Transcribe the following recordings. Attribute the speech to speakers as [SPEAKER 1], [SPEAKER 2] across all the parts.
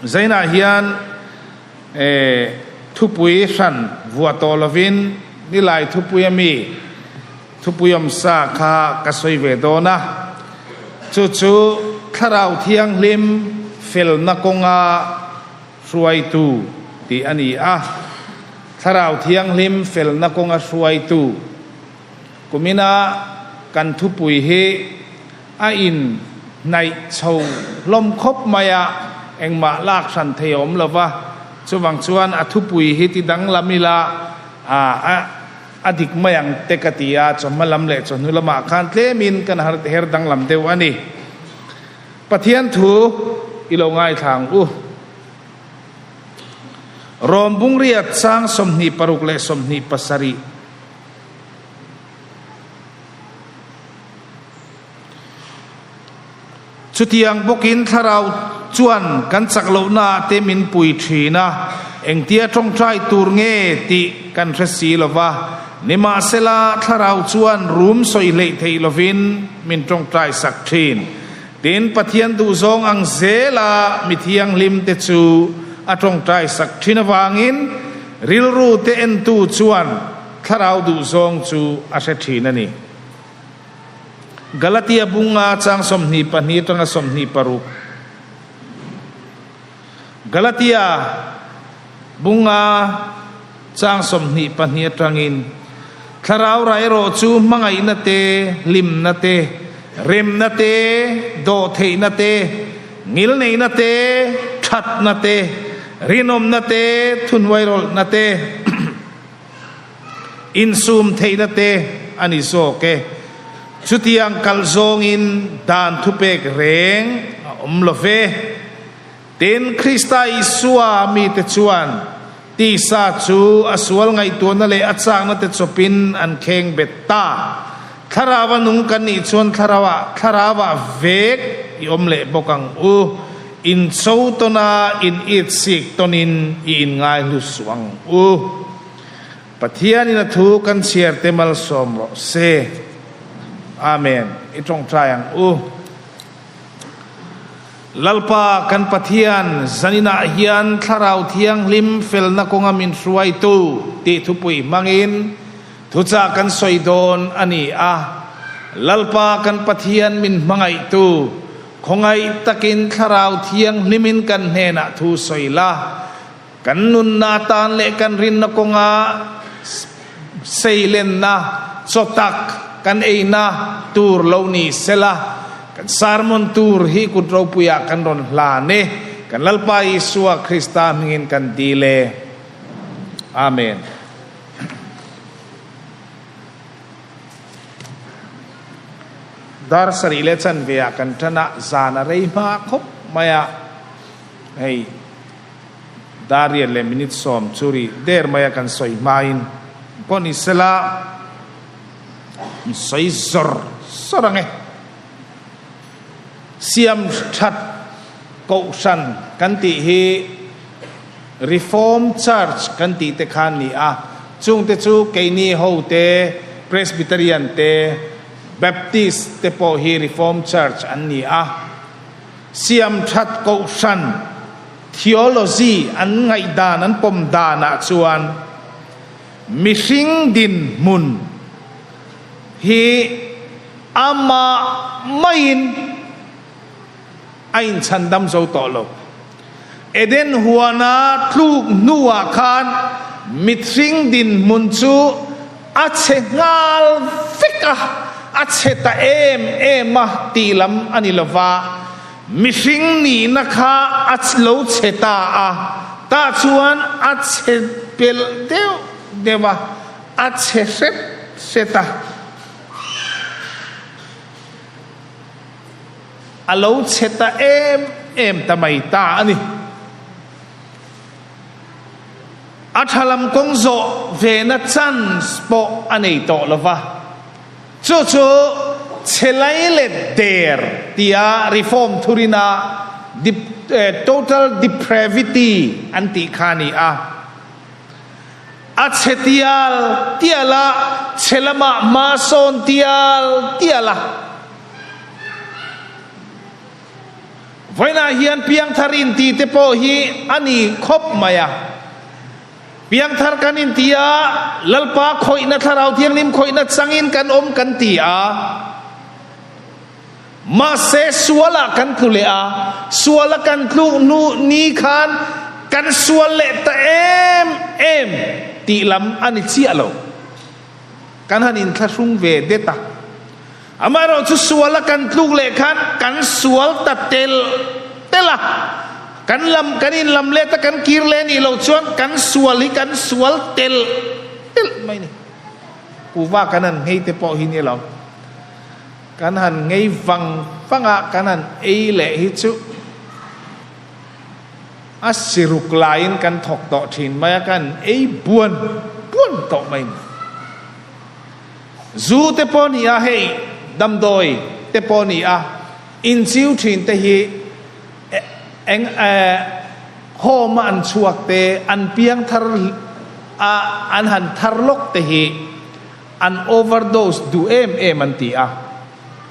[SPEAKER 1] Zainah hian thupui hran vuah tawh lovin nilai thupui ami thupui awmsa kha ka sawi ve dawn a. Chu chu Thlarau Thianghlim felna kawnga hruaitu tih a ni a. Thlarau Thianghlim felna kawnga hruaitu. Kumina kan thupui hi a in hnaih chho hlawm khawp mai a, engmah lak hran thei a awm lo va, chuvang chuan a thupui hi ti danglam ila a a dik mai ang te ka ti a, chawhma lam leh chawhnu lamah khan tlemin kan her danglam deuh a ni. Pathian thu i lo ngaithla ang u. Rom bungriat chang 26 leh 27. Chutiang bawkin Thlarau chuan kan chak lohnaah te min pui thin a, engtia tawngtai tur nge tih kan hre si lo va. Nimahsela, Thlarau chuan rum sawi hleih theih lovin min tawngtai sak thin. Tin, Pathian duhzawng ang zela mi thianghlim te chu a tawngtai sak thin avangin rilru te entu chuan Thlarau duhzawng chu a hre thin a ni. Galatia bunga chang 22 atanga 26. Galatia bunga chang 22 atangin Thlarau rah erawh chu hmangaihna te, hlimna te, remna te, dawhtheihna te, ngilneihna te, thatna te, rinawmna te, thunhuairawlhna te, Insum theihna te a ni zawk e. Chutiang kalh zawngin dan thupek reng a awm lo ve. Tin, Krista Isua mite chuan tisa chu a sual ngaihtuahna leh a chakna te chawpin an kheng bet ta. Thlarau a nung kan nih chuan thlarauah thlarauah vek i awm leh bawk ang u. In cho tawn a, in it sik tawnin i inngai hlu suh ang u. Pathianin a thu kan chhiar te malsawm rawh se. Amen. I tawngtai ang u. Lalpa kan Pathian, zaninah hian Thlarau Thianghlim felna kawnga min hruaitu tih thupui hmangin Thuchah kan sawi dawn a ni a, Lalpa kan Pathian min hmangaihtu, khawngaih takin Thlarau Thianghlimin kan hnenah thu sawi la, kan nunna atan leh kan rinna kawnga seilenna chawtak kan eina tur lo ni sela, kan sermon tur hi kut ropuiah kan rawn hlan e, kan Lalpa Isua Krista hmingin kan dil e. Amen. Dar sarih leh chanve ah kan tan a, zan a rei hma khawp mai a, hei dar riat leh minute sawm chu ri der mai a kan sawi hmain pawh ni sela sawi zawr zawr ang e. Siam that kohhran kan tih hi Reform Church kan tih te kha an ni a, chungte chu keini ho te, Presbyterian te, Baptist te pawh hi Reform Church an ni a. Siam that kohhran theology an ngaihdan an pawm danah chuan mihring dinhmun hi amah maiin a inchhandam zo tawh lo. Eden huana tluk hnuah khan mithring dinhmun chu a chhe nghal vek a, a chhe ta em em a tih lam a ni lo va, mihring nihna kha a lo chhe ta a, tah chuan a chhe pelh deuh deuh a, a chhe hret hret a. A lo chhe ta em em ta mai ta a ni. A tha lam kawng zawh vena chance pawh a nei tawh lo va. Chu chu chhe lai leh der tia reform thurina total depravity an tih kha a ni a. A chhe tial tial a, chhe lamah hma sawn tial tial a. Vawiinah hian piangthar inti te pawh hi a ni khawp mai a. Piangthar kan inti a, Lalpa khawihna Thlarau Thianghlim khawihna changin kan awm kan ti a. Mahse sualah kan tlu leh a, suala kan tluk hnu ni khan kan sual leh ta em em tih lam a ni chiah lo. Kan han inthlahrung ve det a. Amaherawh chu suala kan tluk leh khan kan sual ta tel tel a, kan lam kan inlam let a kan kir leh nih loh chuan kan sual hi kan sual tel tel mai a ni. Kuva kan han nghei te pawh hi ni lo. Kan han ngei vang vang a, kan han ei leh hi chu a siruk laiin kan thawk tawh thin mai a, kan ei buan buan tawh mai ni. Zu te pawh ni a, hei damdawi te pawh ni a, inchiu thin te hi eng home a an chhuak te, an piang thar a, an han thar lawk te hi An overdose duh em em an ti a,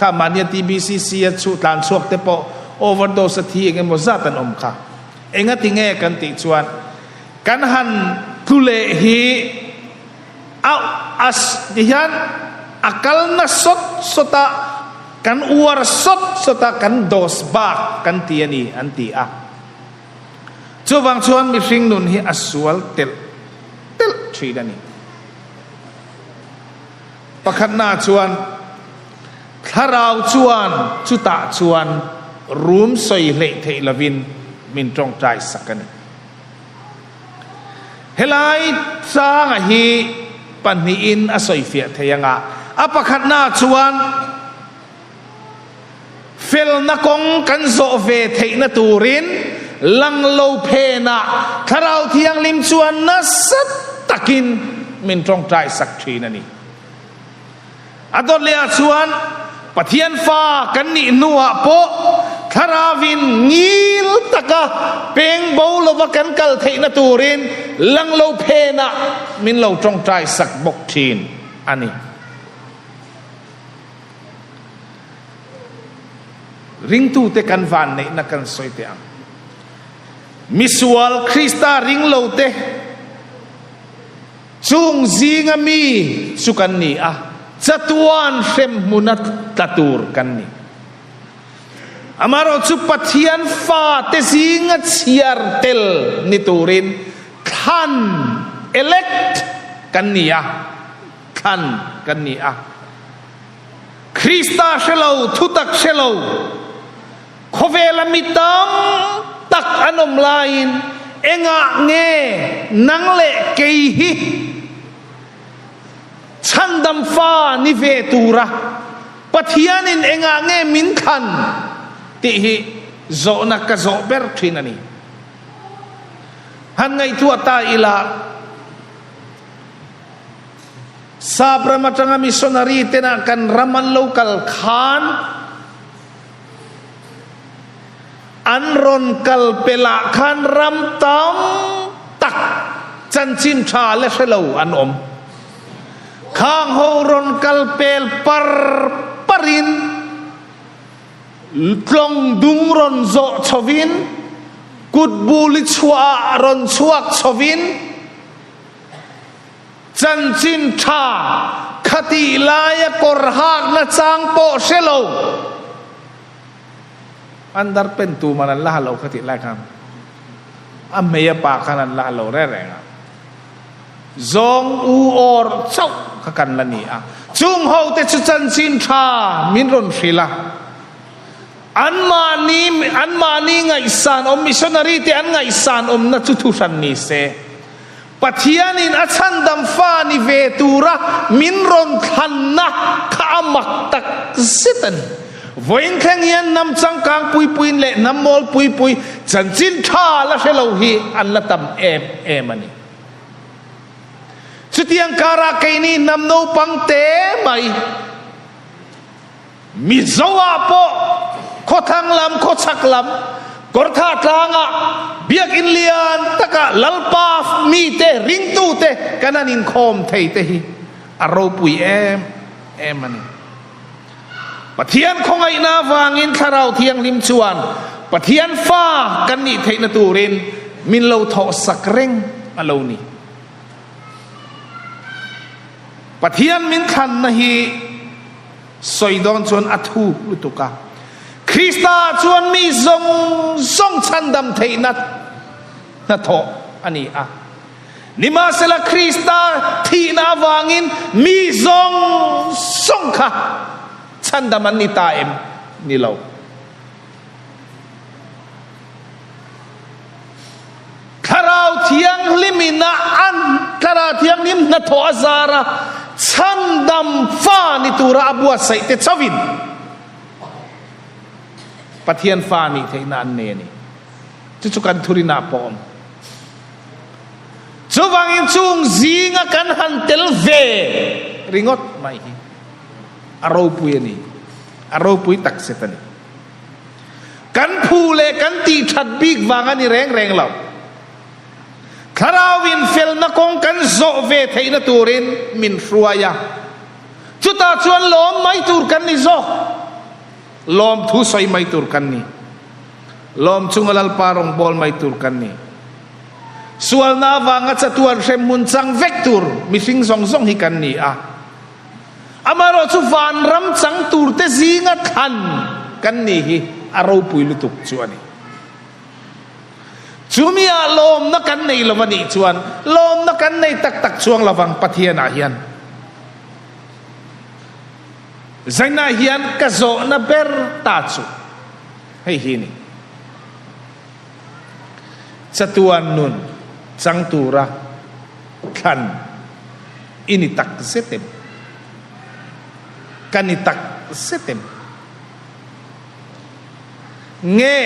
[SPEAKER 1] kha mahnia TBCC a chhu tlan chhuak te pawh overdose a thi eng emaw zat an awm kha. Engati nge kan tih chuan kan han tlu leh hi a as ti hian a kal na sawt sawt a, kan uar sawt sawt a, kan dose bak kan ti a ni an ti a. Chuvang chuan mihring nun hi a sual telh telh thin a ni. Pakhatnaah chuan Thlarau chuan chutah chuan rum sawi hleih theih lovin min tawngtai sak a ni. Helai changa hi pahnihin a sawifiah thei anga, a pakhatnaah chuan Felna kawng kan zawh ve theihna turin lang lo phenah Thlarau Thianghlim chuan nasa takin min tawngtai sak thin a ni. A dawt lehah chuan Pathian fa kan nih hnuah pawh Thlarauin ngil taka peng bo lova kan kal theihna turin lang lo phenah min lo tawngtai sak bawk thin a ni. Ringtute kan vanneihna kan sawi teh ang. Misual Krista ringlote chung zinga mi chu kan ni a, chatuan hremhmuna tla tur kan ni. Amaherawhchu Pathian fate zinga chhiar tel ni turin thlan, elect, kan ni a. Thlan kan ni a. Krista hre lo, thutak hre lo, khawvela mi tam tak an awm laiin engah nge nang leh kei hi chhandam fa ni ve tura Pathianin engah nge min thlan tih hi zawhna ka zawh ber thin a ni. Han ngaihtuah ta ila. Sap ram atanga missionary tena kan ram an lo kal khan an rawn kal pelah khan ram tam tak chanchin tha le hre lo an awm. Khang ho rawn kal pel par parin Tlawng dung rawn zawh chhovin, kut buli chhuahah rawn chhuak chhovin, chanchin tha khatih laia kawr hakna chang pawh hre lo. Under pen tu man an la ha lo khatih lai khan a hmei a pa khan an la ha lo reng reng a. Zawng u awr chauh kha kan la ni a, chung hote chu chanchin tha min rawn hrilh a. Anmahni anmahni ngaihsan awm missionary te an ngaihsan awmna chu thuhran ni se. Pathianin a chhandam fa ni ve tura min rawn thlanna kha a mak tak zet a ni. Vawiin thleng hian hnam changkang puipuiin leh hnam mawl puipui chanchin tha la hre lo hi an la tam em em a ni. Chutiang karah keini hnam naupang te mai Mizoah pawh khawthlang lam khawchhak lam Kawrtha tlangah biakinn lian takah Lalpa mite ringtute kan han inkhawm thei te hi a ropui em em a ni. Pathian khawngaihna avangin Thlarau Thianghlim chuan Pathian fa kan nih theihna turin min lo thawhsak reng a lo ni. Pathian min thlanna hi sawi dawn chuan a thuk lutuk a. Krista chuan mi zawng zawng chhandam theihna hnathawh a ni a. Nimahsela Krista thihna avangin mi zawng zawng kha chhandam an ni ta em? Ni lo. Thlarau Thianghlim ina an Thlarau Thianghlim hnathawh a zar a, chhandam fa ni tura a buatsaih te chauhin Pathian fa nih theihna an nei a ni. Chu chu kan thurinah pawh a awm. Chuvangin chung zinga kan han tel ve ringawt mai hi a ropui a ni, a ropui tak zet a ni. Kan phu leh kan tih that bik vang a ni reng reng lo. Thlarauin felna kawng kan zawh ve theihna turin min hruai a, chutah chuan lawm mai tur kan ni zawk. Lawmthu sawi mai tur kan ni. Lawm chunga Lalpa rawngbâwl mai tur kan ni. Sualna avanga chatuan hremhmun chang vek tur mihring zawng zawng hi kan ni a. Amaherawh chu vanram chang turte zinga thlan kan ni hi a ropui lutuk chu a ni. Chumi-ah lawmna kan nei lo a nih chuan lawmna kan nei tak tak chuang lovang Pathianah hian. Zainah hian ka zawhna ber ta chu hei hi ni. Chatuan nun chang tura thlan i ni tak zet em? Ka ni tak zet em? Nge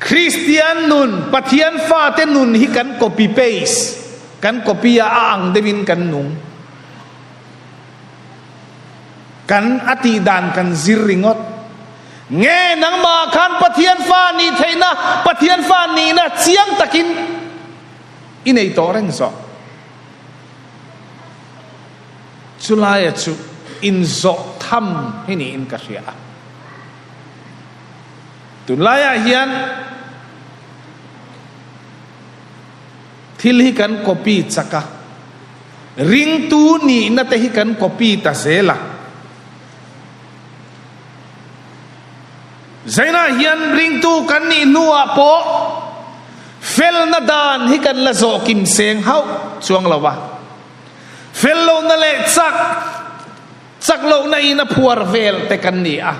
[SPEAKER 1] Kristian nun, Pathian fate nun hi kan copy paste, kan copy a a ang deuhin kan nung. Kan a tih dan kan zir ringawt. Nge nangmah khan Pathian fa nih theihna, Pathian fa nihna chiang takin i nei tawh reng zawk. Chulaia chu inzawh tham hi niin ka hria a. Tunlaiah hian thil hi kan copy chak a. Ringtu nihna te hi kan copy ta zel a. Zainah hian ringtu kan nih hnuah pawh felna dan hi kan la zawh kim seng hauh chuang lo a. Fel lohna leh chak chak lohna in a phuar vel te kan ni a.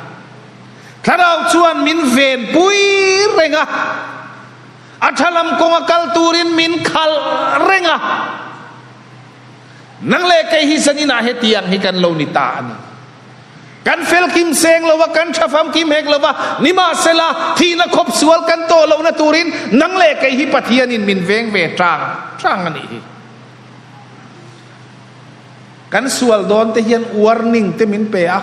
[SPEAKER 1] Thlarau chuan min ven pui reng a. A tha lam kawnga kal turin min khalh reng a, nang leh kei hi zaninah hetiang hi kan lo ni ta a ni. Kan fel kim seng lo va, kan tha famkim hek lo va, nimahsela thihna khawp sual kan tawh lohna turin nang leh kei hi Pathianin min veng ve tang tang a nih hi. Kan sual dawn te hian warning te min pe a,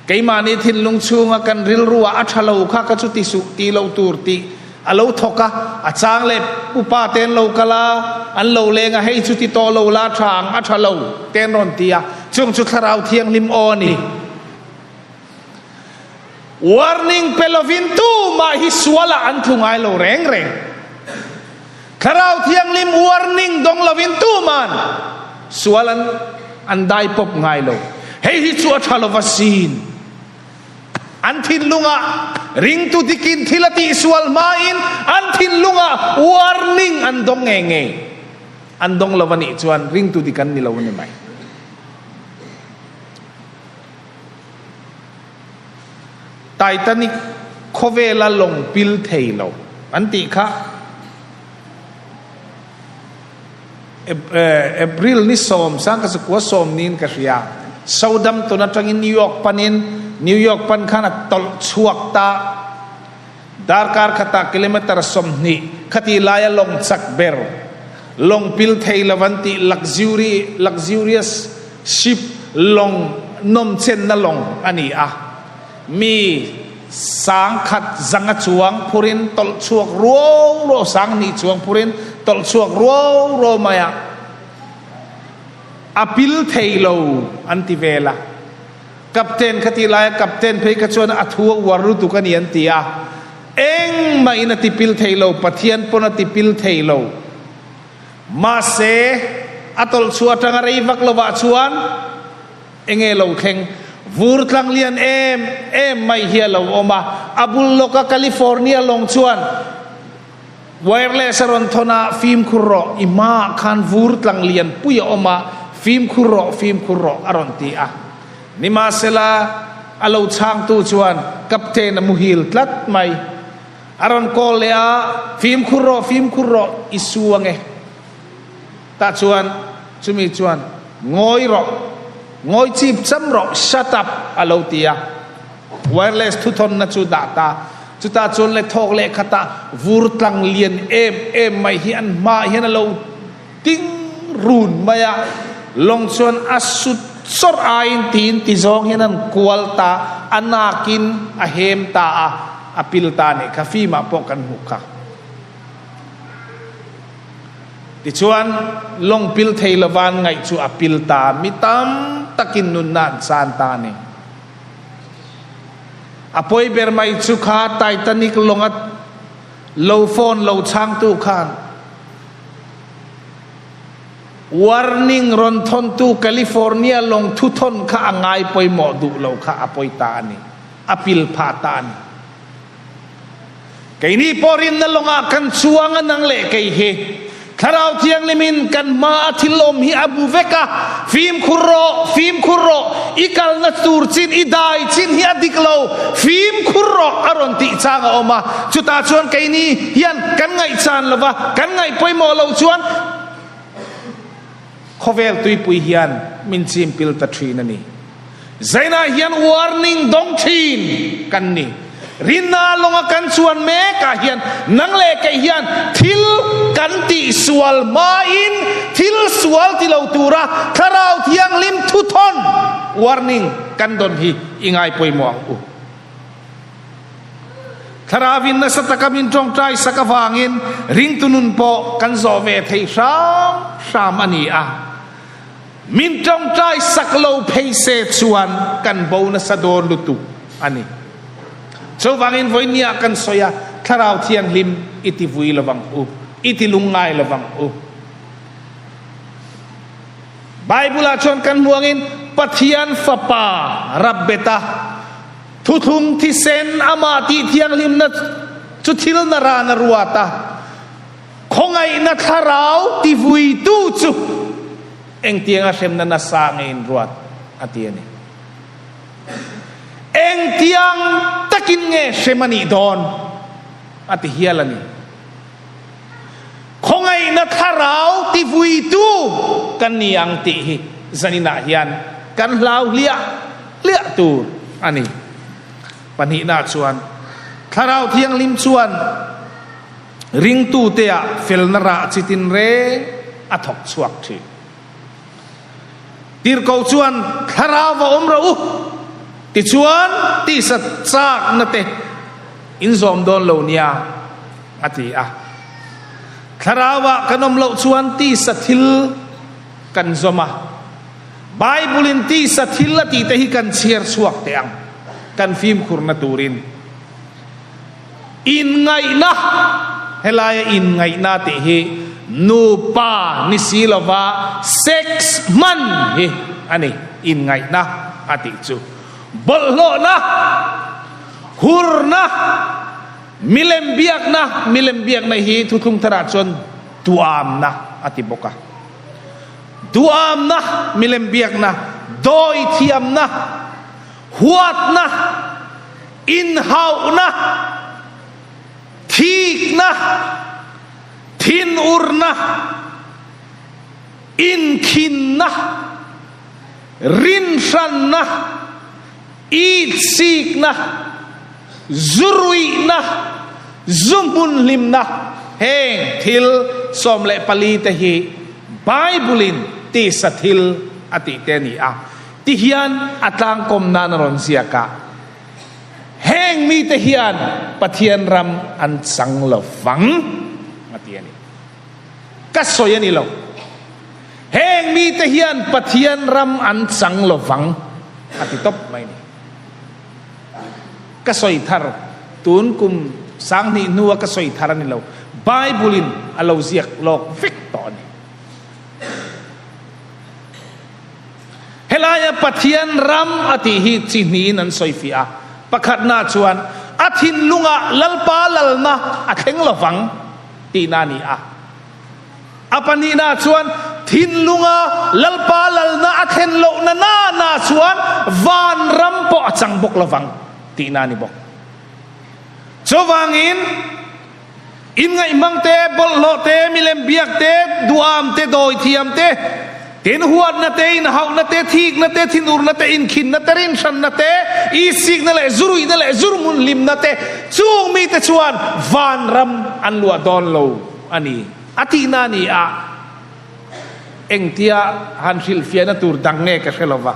[SPEAKER 1] Keimahni thinlung chhunga kan rilruah a tha lo kha ka chu ti suh ti lo tur tih a lo thawk a, a chang leh upa te an lo kal a, an lo leng a, hei chu ti tawh lo la tha ang, a tha lo te an rawn ti a, chung chu Thlarau Thianghlim aw a ni. Warning pe lovin tumah hi sualah an tlu ngai lo reng reng. Thlarau Thianghlim warning dawng lovin tuman sual an an dai pawp ngai lo. Hei hi chu a tha lova sin. An thinlungah ringtu dikin thil a tihsual hmain an thinlungah warning an dawng ngei ngei. An dawng lo a nih chuan ringtu dik an ni lo a ni mai. Titanic khawvela lawng pil thei lo an tih kha April ni 10 1910 niin ka hria. Southampton atangin New York panin New York pan khan a tawlh chhuak ta. Darkar khatah kilometre 20 khati laia lawng chak ber lawng pil thei lo an tih luxury luxurious ship lawng nawmchenna lawng a ni a. Mi 10,000 zanga chuang phurin tawlh chhuak ruau ruau 2000 chuang phurin tawlh chhuak ruau ruau mai a. A pil thei lo an ti vel a. Captain kha tih laia Captain phei kha chuan a thu a uar lutuk a ni an ti a. Engmahin a tipil thei lo, Pathian pawn a tipil thei lo. Mahse, a tawlh chhuah atanga rei vak lovah chuan enge lo thleng? Vur tlang lian em em mai hi a lo awm a, a bul lawka California lawng chuan wireless a rawn thawn a, Fimkhur rawh, i hmaah khan vur tlang lian pui a awm a, fimkhur rawh, fimkhur rawh a rawn ti a. Nimahsela, a lo chhangtu chuan Captain a muhil tlat mai. A rawn call leh a, Fimkhur rawh, fimkhur rawh, i su ange. Tah chuan chumi chuan, Ngawi rawh, ngawi chip cham rawh, shut up, a lo ti a. Wireless thuthawnna chu dah ta. Chutah chuan le thawk leh khatah vur tlang lian em em mai hi an hmaah hian a lo ting run mai a. Lawng chuan a sut chawrh aiin tiin ti zawng hian an kual ta, a nakin a hem ta a, a pil ta a nih kha, film ah pawh kan hmuh kha. Tichuan, lawng pil thei lovan ngaih chu a pil ta, mi tam takin nunna an chan ta a ni. A pawi ber mai chu kha Titanic lawnga lo phone lo chhangtu khan warning rawn thawntu California lawng thuthawn kha a ngai pawimawh duh lo kha a pawi ta a ni, a pil phah ta a ni. Keini pawh rinna lawngah kan chuang a nang leh kei hi. Thlarau Thianghlimin kan hma a thil awm hi a bu vek a, fimkhur rawh, fimkhur rawh, i kalna tur chin, i dai chin hi a dik lo, fimkhur rawh a rawn tih chang a awm a. Chutah chuan keini hian kan ngaihchan lo va, kan ngaih pawimawh loh chuan khawvel tuipui hian min chim pil ta thin a ni. Zainah hian warning dawng thin kan ni. Rinna lawnga kan chuan mekah hian nang leh kei hian thil kan tih sual hmain thil sual ti lo tura Thlarau Thianghlim thuthawn, warning, kan dawn hi i ngai pawimawh ang u. Thlarauin nasa taka min tawngtai sak avangin ringtu nun pawh kan zawh ve thei hram hram a ni a. Min tawngtai sak lo phei se chuan kan bo nasa dawn lutuk a ni. Chuvangin vawinia kan sawi a, Thlarau Thianghlim i ti vui lovang u, i ti lungngai lovang u. Bible-ah chuan kan hmu angin Pathian Fapa Rabbeta thuthlung thisen amah tih thianghlimna chu thil na ran a ruat a. Khawngaihna thlarau tivuitu chu engtianga hremna nasa nge in ruat a ti a ni. Engtiang takin nge hrem a nih dawn a ti hial a ni. Khawngaihna thlarau tivuitu kan ni ang tih hi zaninah hian kan hlau hliah hliah tur a ni. Pahnihna chuan Thlarau Thianghlim chuan Ringtuteah felna rah chi tinreng a thawk chhuak thin. Tirhkoh chuan thlarau va awm rawh u, tichuan tisa chakna te in zawm dawn lo nia a ti a. Thlarauah kan awm loh chuan tisa thil kan zawm a, Bible-in tisa thil a tih te hi kan chhiar chhuak teh ang, kan fimkhurna turin. Inngaihna, Helaia inngaihna tih hi nupa ni si lova sex hman hi a ni, inngaihna a tih chu. Bawlhhlawhna, hurna, milem biakna, milem biakna hi thuthlung tharah chuan duamna a ti bawk a. Duamna, milem biakna, dawithiamna, huatna, Inhauhna, thikna, thinurna, inkhinna, rinhranna, itsikna, zuruihna, zuhmunhlimna, heng thil 14 te hi Bible-in tisa thil a tih te a ni a. Tihian a tlangkawm nan a rawn ziak a. Heng mite hian Pathian ram an chang lo vang, a ti a ni. Ka sawi a ni lo. Heng mite hian Pathian ram an chang lo vang. a ti tawp mai ni. Ka sawi thar, tun kum 2000 hnua ka sawi thar a ni lo, Bible-in a lo ziak lawk vek tawh a ni. Helaia Pathian ram a tih hi chi hnihin an sawi fiah a, pakhatna chuan a thinlungah Lalpa lalna a thleng lovang tihna a ni a. A pahnihna chuan thinlunga Lalpa lalna a thlen lohna nana chuan vanram pawh a chang bawk lovang tihna a ni bawk. Chuvangin inngaihmang te, bawlhhlawh te, milem biak te, duam te, dawithiam te, tin huatna te, inhauhna te, thikna te, thinurna te, inkhinna te, rinhranna te, isikna leh zuruihna leh zurhmun hlimna te, chung mite chuan vanram an luah dawn lo. A ni. A tihna a ni a, engtia han hrilhfiahna tur dang nge ka hre lo va,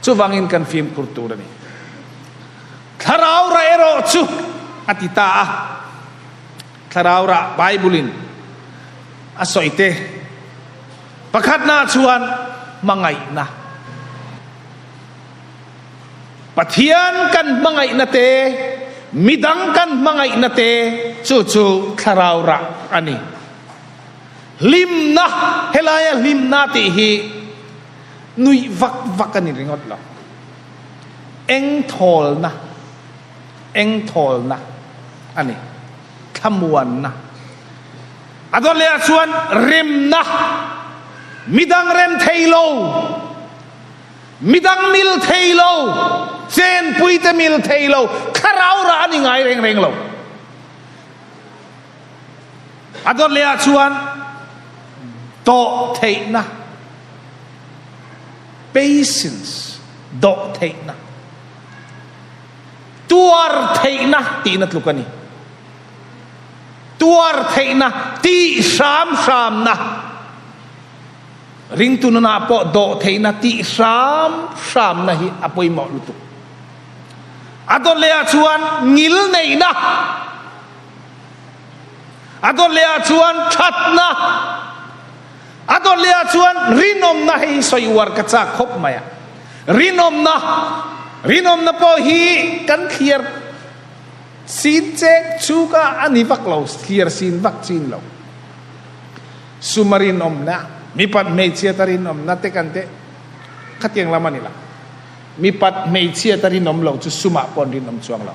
[SPEAKER 1] chuvangin kan fimkhur tur a ni. Thlarau rah erawh chu a ti ta a, thlarau rah Bible-in a sawi te pakhatna chuan hmangaihna. Pathian kan hmangaihna te, midang kan hmangaihna te chu chu thlarau rah a ni. Hlimna, helaia hlimna tih hi nuih vak vak a ni ringawt lo. Engthawlna, engthawlna a ni. Thlamuanna. A dawt leh ah chuan remna, midang rem thei lo. Midang mil thei lo, chenpuite mil thei lo, thlarau rah a ni ngai reng reng lo. A dawt leh ah chuan dawh theihna, patience, dawh theihna, tuar theihna tihna tluk a ni. Tuar theihna, tih hram hramna. Ringtu nunah pawh dawhtheihna tih hram hramna hi a pawimawh lutuk. A dawt lehah chuan ngil neihna, a dawt lehah chuan thatna, a dawt lehah chuan rinawmna hei hi sawi uar ka chak khawp mai a. Rinawmna, rinawmna pawh hi kan thliar sin chek chuk a, a ni vak lo, thliar sin vak chin lo. Sum a rinawmna, mipat hmeichhiat a rinawmna te kan teh khatiang lam a ni lo. Mipat hmeichhiat a rinawm lo chu sumah pawh an rinawm chuang lo.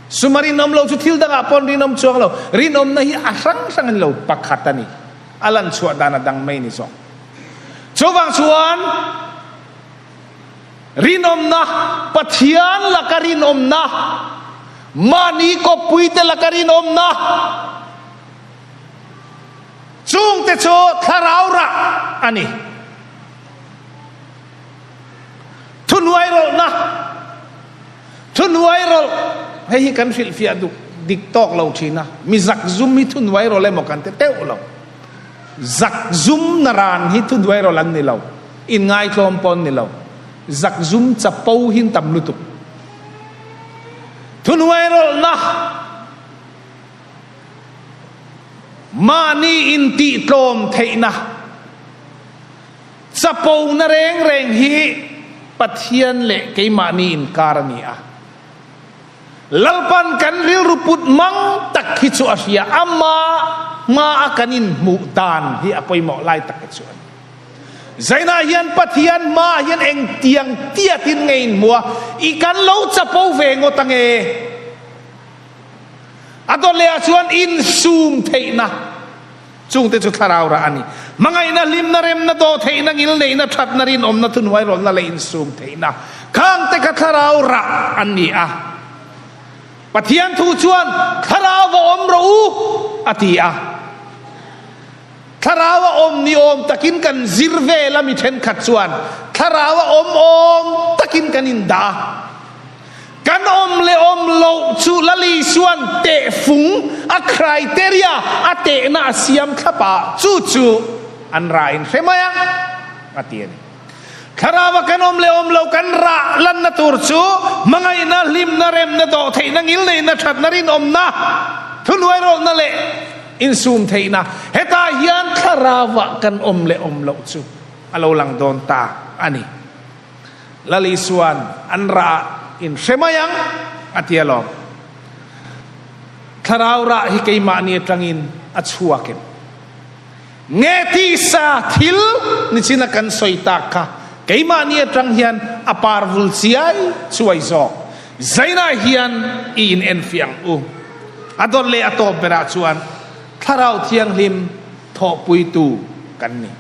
[SPEAKER 1] Sum a rinawm lo chu thil dangah pawh an rinawm chuang lo. Rinawmna hi a hrang hrang a ni lo, pakhat a ni. A lan chhuah dan a dang mai a ni zawk. Chuvang chuan rinawmna, Pathian laka rinawmna, mahni kawppuite laka rinawmna, Chungte chu thlarau rah a ni. Thuhnuai rawlhna, Thuhnuai rawlh, hei hi kan hrilhfiah duk dik tawk lo thin a, mi zakzum hi thuhnuai rawlh emaw kan ti teuh lo. Zakzum na ran hi thuhnuai rawlh an ni lo, inngaitlawm pawh an ni lo. Zakzum chapo hi an tam lutuk. Thuhnuai rawlhna. Mahni intihtlawm theihna chapona reng reng hi Pathian leh keimahni inkar a ni a. Lalpan kan rilru put mang tak hi chu a hria, ama hmaa kan inhmuh dan hi a pawimawh lai tak hi chu a ni. Zainah hian Pathian hmaah hian engtiang tiatin nge inhmu a, i kan lo chapo ve ngawt ange? A dawt leh ah chuan insum theihna chungte chu thlarau rah a ni. Hmangaihna, hlimna, remna, dawh theihna, ngilneihna, thatna, rinawmna, thuhnuairawlna leh insum theihna khangte kha thlarau rah an ni a. Pathian thu chuan thlarau va awm rawh u a ti a. Thlarau a awm ni awm takin kan zir vel a mi thenkhat chuan thlarau a awm awm takin kan indah a. Kan awm leh awm loh chu Lal Isua'n tehfung, a criteria, a tehna a siam thlap a, chu chu an rah in hre mai ang, a ti a ni. Thlarau-a kan awm leh awm loh kan rah lanna tur chu hmangaihna, hlimna, remna, dawhtheihna, ngilneihna, thatna, rinawmna, thuhnuairawlhna leh insum theihna. Hetah hian thlarau-ah kan awm leh awm loh chu a lo lang dawn ta a ni. Lal Isua'n an rah ah in hre mai ang a ti alawm. Thlarau rah hi keimahni atangin a chhuak em? Nge tisa thil nichina kan sawi tak kha keimahni atang hian a parvul chiai chuai zawk? Zainah hian i in enfiah ang u. A dawt leh a tawp berah chuan Thlarau Thianghlim thawhpuitu kan ni.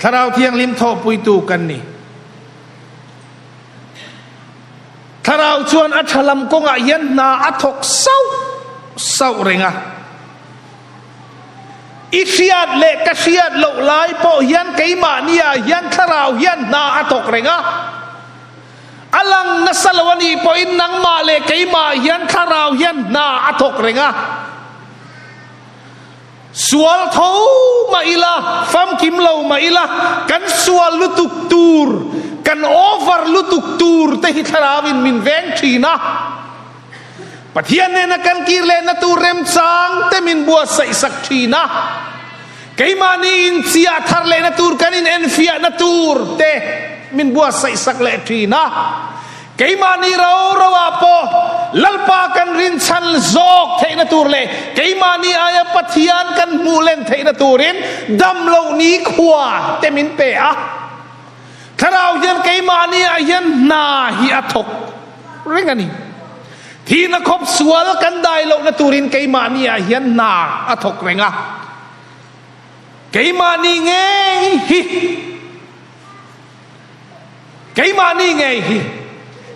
[SPEAKER 1] Thlarau Thianghlim thawhpuitu kan ni. Thlarau chuan a tha lam kawngah hian hna a thawk sauh sauh reng a. I hriat leh ka hriat loh lai pawh hian keimahniah hian Thlarau hian hna a thawk reng a. A lang nasa lo a nih pawhin nangmah leh keimah hian Thlarau hian hna a thawk reng a. Sual tho mah ila, famkim lo mah ila, kan sual lutuk tur, kan over lutuk tur te hi Thlarauin min veng thin a. Pathian nena kan kir lehna tur remchang te min buatsaih sak thin a. Keimahni inchiah thar lehna tur kan inenfiahna tur te min buatsaih sak leh thin a. Keimahni ro ro ah pawh Lalpa kan rinchhan zawk theihna tur leh keimahni aia Pathian kan hmuh len theihna turin dam loh ni khua te min pe a. Thlarau hian keimahni ah hian hna hi a thawk reng a ni. Thihna khawp sual kan dai lohna turin keimahni ah hian hna a thawk reng a. Keimahni ngei hi. Keimahni ngei hi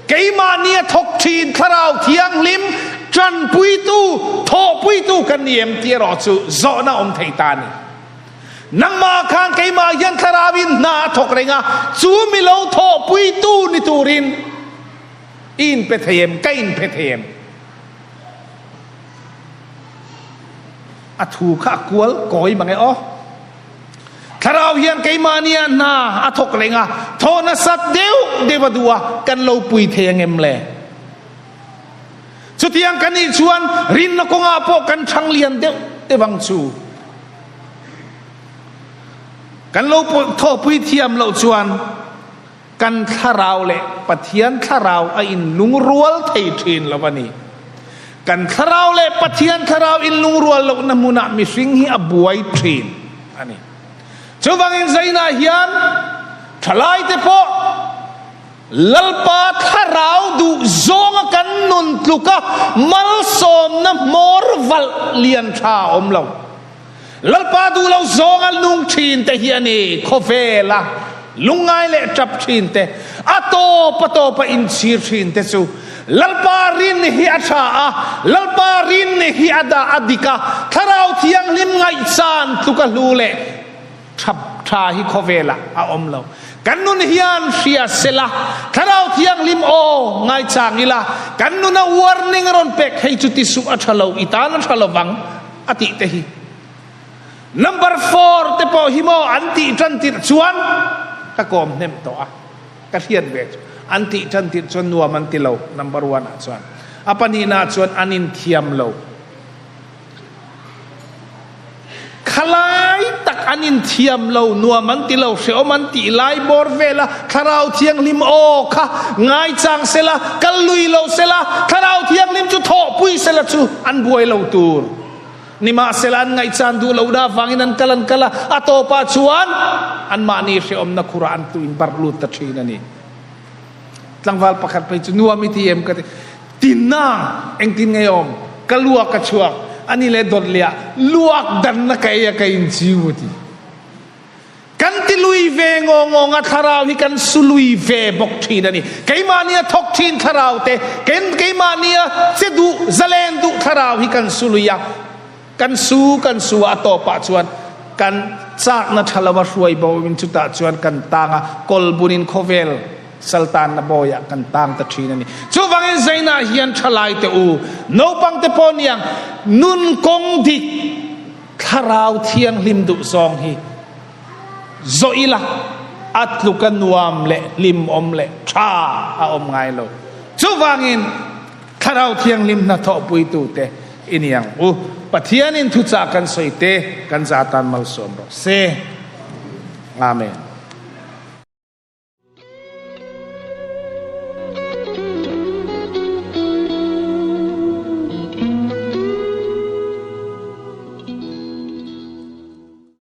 [SPEAKER 1] keimahni a thawk thin Thlarau Thianghlim tanpuitu, thawhpuitu kan ni em tih erawh chu zawhna awm thei ta a ni. Nangmah khan keimah hian Thlarauin hna a thawk reng a, chu mi lo thawhpuitu ni turin i inpe thei em, ka inpe thei em? A thu kha a kual kawi mang e aw. Thlarau hian keimahnia hna a thawk reng a, thaw nasat deuh deuh a duh a, kan lo pui thei ang em le? Chutiang kan nih chuan rinna kawngah pawh kan thang lian deuh deuh ang chu. Kan lo thawhpui thiam loh chuan kan thlarau leh Pathian thlarau a inlungrual thei thin lo a ni. Kan thlarau leh Pathian thlarau inlungrual lohna hmunah mihring hi a buai thin a ni. Chuvangin zainah hian thalaite pawh Lalpa thlarau duh zawnga kan nun tluka malsawmna hmawr valh lian tha a awm lo. Lalpa duh lo zawnga nung thin te hi a ni, khawvela lungngai leh tap thin te, a tawp a tawpa inchhir thin te chu Lalpa rin hi a tha a, Lalpa rin hi a dah a dik a, Thlarau Thianghlim ngaihchan tluka hlu leh tha tha hi khawvelah a awm lo. Kan nun hian hria sela, Thlarau Thianghlim aw ngaichang ila, kan nuna warning a rawn pek hei chu ti suh a tha lo, i tan a tha lovang. a tih te hi number four te pawh hi maw an tih tan tirh chuan ka kawm hnem tawh a ka hriat ve chu an tih tan tirh chuan nuam an ti lo number one ah chuan a pahnihna ah chuan an inthiam lo Khalai tak an inthiam lo, nuam an ti lo, hreawm an tih lai bawr vel a, Thlarau Thianghlim aw kha ngaichang sela, kal lui lo sela, Thlarau Thianghlim chu thawhpui sela chu an buai lo tur. Nimahsela an ngaihchan duh lohna avangin an kal an kal a, a tawpah chuan anmahni hreawmna khurah an tuin barh lut ta thin a ni. Tlangval pakhat phei chu nuam i ti em ka ti. Tinna engtin nge awm? Ka luak a chhuak a ni leh dawt leh ah luak danna ka ei a ka inchiu a ti. Kan ti lui ve ngaw ngawng a thlarau hi kan su lui ve bawk thin a ni. Keimahni a thawk thin thlarau te, keimahni a che duh, zalen duh thlarau hi kan su lui a, kan su kan su a a tawpah chuan kan chakna tha lova hruai bo in chutah chuan kan tang a, kawlbun in khawvel Saltanna bawiah kan tang ta thin a ni. Chuvangin Zainah hian thalai te u, naupang te pawh niang nun kawng dik thlarau thianghlim duh zawng hi zawh ila a tluka nuam leh hlimawm leh tha a awm ngai lo. Chuvangin thlarau thianghlim hnathawhpuitute i ni ang u. Pathianin thuchah kan sawi te kan za tan malsawm rawh se. Amen.